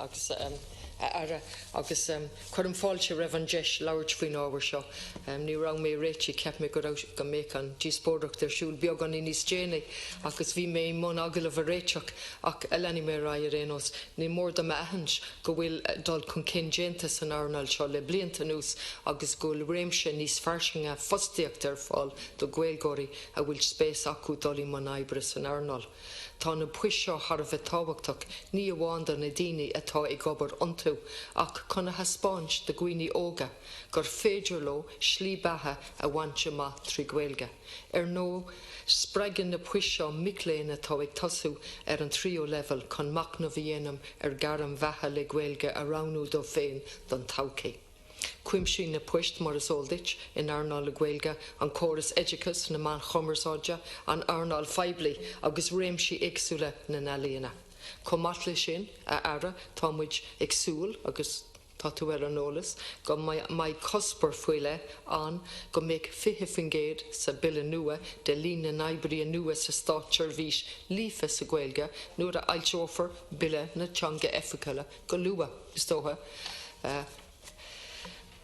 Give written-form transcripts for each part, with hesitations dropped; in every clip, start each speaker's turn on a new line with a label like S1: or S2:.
S1: agus a Aire, agus cuirim fáilte roimh an deis labhairt faoin ábhar seo. Ní raibh mé réitithe, cheap mé go raibh, go mbeadh an díospóireacht ar siúl beagáinín níos déanaí agus bhí mé i mbun agallamh a réiteach ach leanfaidh mé ar aghaidh ar aon nós. Ní mór dom a aithint go bhfuil dul chun cinn déanta san earnáil seo le blianta anuas agus go bhfuil réimse níos fairsinge fostaíochta ar fáil do Ghaeilgeoirí a bhfuil spéis acu dul i mbun oibre san earnáil. Tá na poist seo thar a bheith tábhachtach, ní amháin do na daoine atá ag obair iontu, ach chun a thaispeáint do dhaoine óga gur féidir leo slí beatha a bhaint amach trí Ghaeilge. Ar ndóigh, spreagann na poist seo mic léinn atá ag tosú ar an tríú leibhéal chun machnamh a dhéanamh ar ghairm bheatha le Gaeilge a roghnú dóibh féin don todhchaí. Cuimsíonn na poist, mar is eol duit, in earnáil na Gaeilge, an córas oideachais, na meáin chumarsáide, an earnáil phoiblí agus réimsí éagsúla na n-ealaíona. Chomh maith leis sin, a Aire, tá muid ag súil, agus tá tú ar an eolas, go mbeidh cuspóir faoi leith ann go mbeidh 20% sa Bille nua de líon na n-oibrithe nua sa státseirbhís líofa sa Ghaeilge nuair a fhoilseofar Bille na Teanga Oifigiúla go luath, is dócha,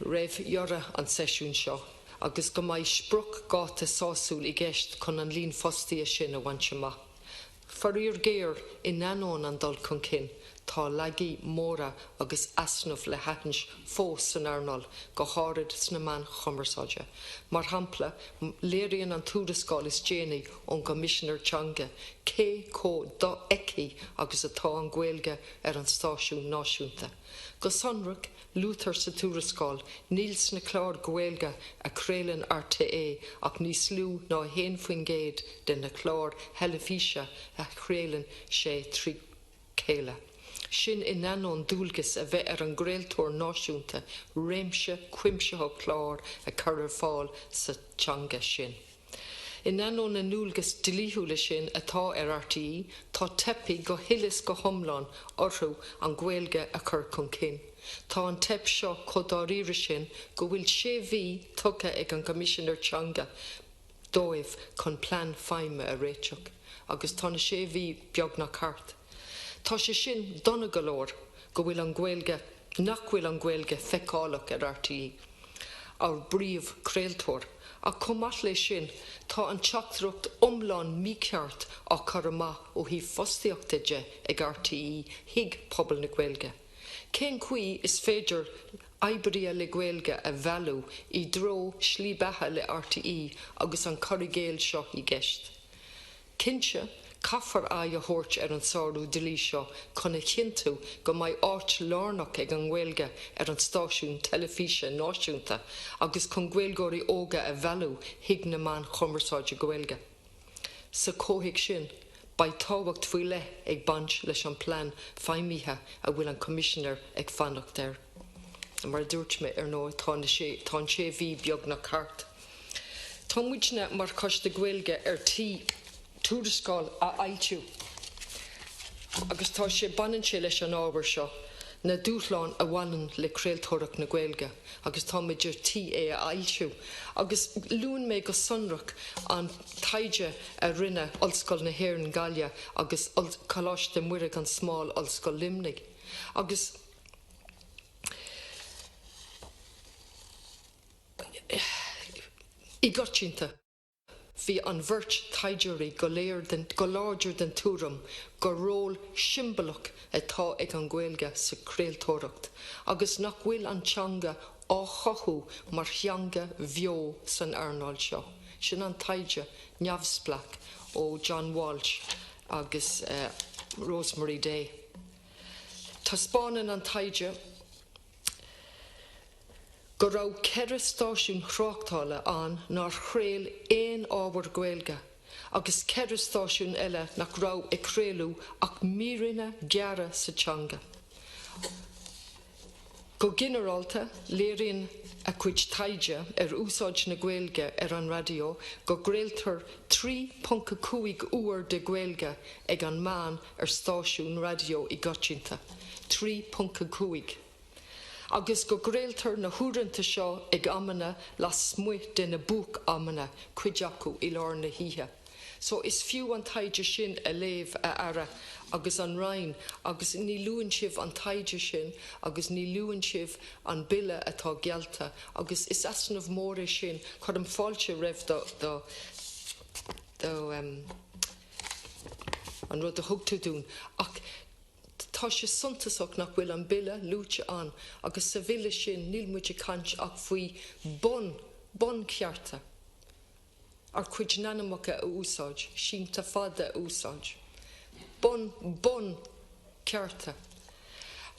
S1: roimh dheireadh an tseisiúin seo, agus go mbeidh spriocdháta sásúil i gceist chun an líon fostaithe sin a bhaint amach. Faraor géar, in ainneoin an dul chun cinn, tá laigí móra agus easnaimh le haithint fós san earnáil, go háirid sna meáin chumarsáide. Mar shampla, léiríonn an tuarascáil is déanaí ón gCoimisinéir Teanga cé chomh dofheicthe agus atá an Ghaeilge ar an stáisiún náisiúnta. Go sonrach, luaitear sa tuarascáil, níl sna cláir Ghaeilge a chraolann RTÉ ach níos lú ná 1% de na cláir theilifíse a chraolann sé trí chéile. Sin in ainneoin dualgas a bheith ar an gcraoltóir náisiúnta réimse cuimsitheach clár a chur ar fáil sa teanga sin. In ainneoin na ndualgas dlíthiúla sin atá ar RTÉ, tá teipthe go huile is go hiomlán orthu an Ghaeilge a chur chun cinn. Tá an teip seo chomh dáiríre sin go bhfuil sé mhí tugtha ag an gCoimisinéir Teanga dóibh chun plean feidhme a réiteach, agus tá na sé mhí beagnach thart. Tá sé sin dona go leor go bhfuil an Ghaeilge, nach bhfuil an Ghaeilge feiceálach ar RTÉ. ár bpríomhchraoltóir. Ach chomh maith leis sin, tá an teachtaireacht iomlán mícheart á cur amach ó thaobh fostaíochta de ag RTÉ chuig pobal na Gaeilge. Cén chaoi is féidir oibrithe le Gaeilge a mhealladh i dtreo slí beatha le RTÉ agus an cur i gcéill seo i gceist? Cinnte, caithfear aghaidh a thabhairt ar an sárú dlí seo chun a chinntiú go mbeidh áit lárnach ag an nGaeilge ar an stáisiún teilifíse náisiúnta agus chun Gaeilgeoirí óga a mhealladh chuig na meáin chumarsáide Gaeilge. Sa chomhthéacs sin, beidh tábhacht faoi leith ag baint leis an bplean feidhmithe a bhfuil an Coimisinéir ag fanacht air. Mar a dúirt mé, ar ndóigh, tá na sé, tá an sé mhí beagnach thart. Tá muidne mar Choiste Gaeilge ar tí tuarascáil a fhoilsiú agus tá sé, baineann sé leis an ábhar seo, na dúshláin a bhaineann le craoltóireacht na Gaeilge agus tá muid ar tí é a fhoilsiú agus luann mé go sonrach an taighde a rinne Ollscoil na hÉireann Gaillimh agus Coláiste Muire gan Smál Ollscoil Luimnigh agus I gcoitianta, bhí an bheirt taighdeoirí go léir den, go láidir den tuairim gur ról siombalach atá ag an Ghaeilge sa chraoltóireacht agus nach bhfuil an teanga á chothú mar theanga bheo san earnáil seo. Sin an taighde neamhspleách ó John Walsh agus Rosemary Day. Taispeánann an taighde. go raibh 4 stáisiún thráchtála ann nár chraol aon ábhar Gaeilge agus 4 stáisiún eile nach raibh ag craoladh ach míreanna gearra sa teanga. Go ginearálta, léiríonn a cuid taighde ar úsáid na Gaeilge ar an raidió go gcraoltar 3.5 uair de Ghaeilge ag an meán ar stáisiún raidió i gcoitianta. 3.5. agus go gcraoltar na huaireanta seo ag amanna lasmuigh de na buaic-amanna, cuid acu i lár na hoíche. So is fiú an taighde sin a léamh, a Aire, agus an Roinn agus ní luann sibh an taighde sin agus ní luann sibh an Bille atá geallta agus is easnamh mór é sin. Cuirim fáilte roimh do, do, do, an rud a thug tú dúinn ach tá sé suntasach nach bhfuil an Bille luaite ann agus sa Bhille sin níl muid ag caint ach faoi bun, bunchearta. Ár gcuid n-ainmneacha a úsáid, sínte fada a úsáid. Bun, bun cearta.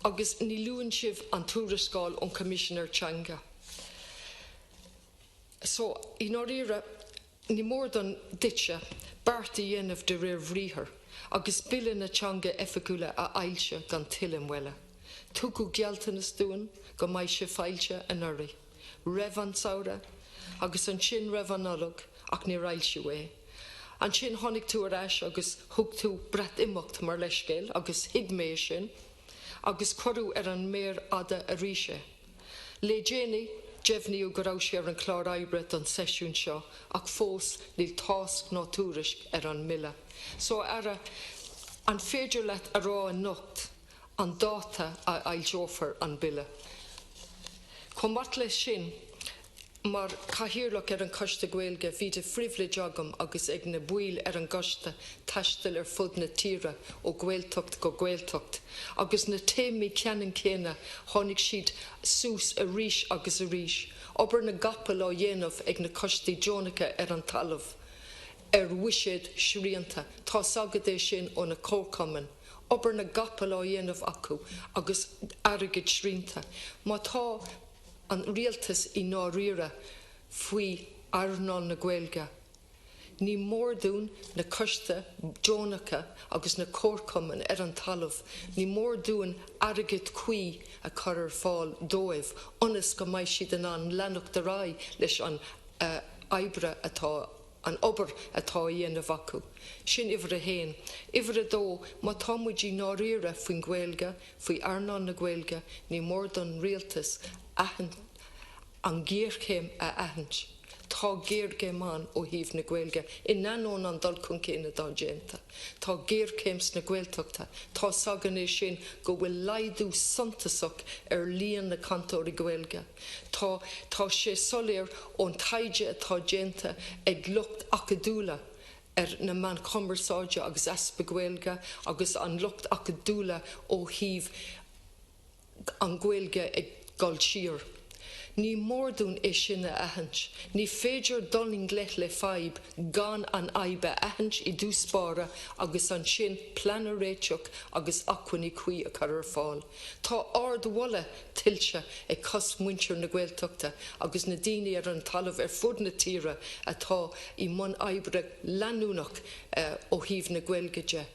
S1: Agus ní luann sibh an tuarascáil ón Choimisinéir Teanga. So, i ndáiríre, ní mór don, duitse, beart a dhéanamh de réir bhriathair, agus Bille na Teanga Oifigiúla a fhoilsiú gan tuilleadh moille. Tugadh gealltanas dúinn go mbeidh sé foilsithe anuraidh. roimh an samhradh agus ansin roimh an Nollaig ach níor fhoilsíodh é. Ansin tháinig tú ar ais agus thug tú Breatimeacht mar leithscéal agus thuig mé é sin agus cuireadh ar an méar fhada arís é. Le déanaí, deimhníodh go raibh sé ar an chlár oibre don seisiún seo ach fós níl tásc ná tuairisc ar an mBille. So, a Aire, an féidir leat a rá anocht an dáta a fhoilseofar an Bille. Chomh maith leis sin, mar Chathaoirleach ar an Choiste Gaeilge, bhí de phribhléid agam agus ag na baill ar an gcoiste taisteal ar fud na tíre ó Ghaeltacht go Gaeltacht agus na téamaí ceannann céanna, tháinig siad suas arís agus arís. Obair na gcapall á dhéanamh ag na coistí deonacha ar an talamh ar bhuiséad srianta. Tá's agat é sin ó na comharchumainn. Obair na gcapall á dhéanamh acu agus airgead srianta. Má tá an rialtas i ndáiríre faoi earnáil na Gaeilge, ní mór dúinn na coistí deonacha agus na comharchumainn ar an talamh, ní mór dúinn airgead cuí a chur ar fáil dóibh ionas go mbeidh siad in ann leanacht ar aghaidh leis an oibre atá an obair atá á dhéanamh acu. Sin uimhir a haon. Uimhir a dó, má tá muid i ndáiríre faoin Ghaeilge, faoi earnáil na Gaeilge, ní mór don Rialtas aithint, an ghéarchéim a aithint. Tá géarchéim ann ó thaobh na Gaeilge, in ainneoin an dul chun cinn atá déanta. Tá géarchéim sna Gaeltachta. Tá's againn é sin go bhfuil laghdú suntasach ar líon na cainteoirí Gaeilge. Tá, tá sé soiléir ón taighde atá déanta ag lucht acadúla ar na meáin chumarsáide agus easpa Gaeilge agus an lucht acadúla ó thaobh an Ghaeilge ag dul siar. Ní mór dúinn é sin a aithint. Ní féidir dul i ngleic le fadhb gan an fhadhb a aithint i dtús báire agus ansin plean a réiteach agus acmhainní cuí a chur ar fáil. Tá ardmholadh tuillte ag cosmhuintir na Gaeltachta agus na daoine ar an talamh ar fud na tíre atá i mbun oibre leanúnach ó thaobh na Gaeilge de,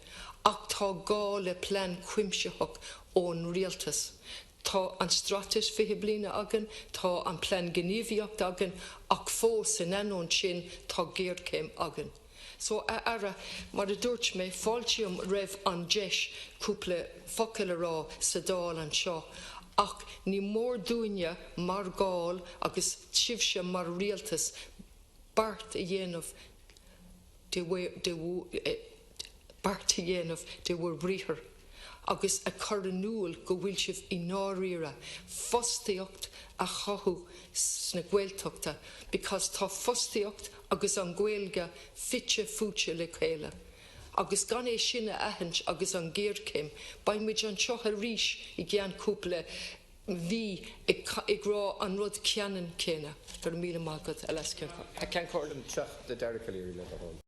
S1: ach tá gá le plean cuimsitheach ón rialtas. Tá an Straitéis 20 Bliana againn, tá an Plean Gníomhaíochta againn ach fós, in ainneoin sin, tá géarchéim againn. So, a Aire, mar a dúirt mé, fáiltím roimh an deis cúpla focal a rá sa Dáil anseo, ach ní mór dúinne mar Dháil agus sibhse mar Rialtas beart a dhéanamh de beart a dhéanamh de bhur mbriathar agus a chur in iúl go bhfuil sibh i ndáiríre fostaíocht a chothú sna Gaeltachta because tá fostaíocht agus an Ghaeilge fite fuaite le chéile agus gan é sin a aithint agus an ghéarchéim beidh muid anseo arís i gceann cúpla mhí ag rá an rud ceannann céanna. Go raibh míle maith agat, a Leas-Cheann Comhairle.
S2: An Teachta Dara Calleary le do thoil.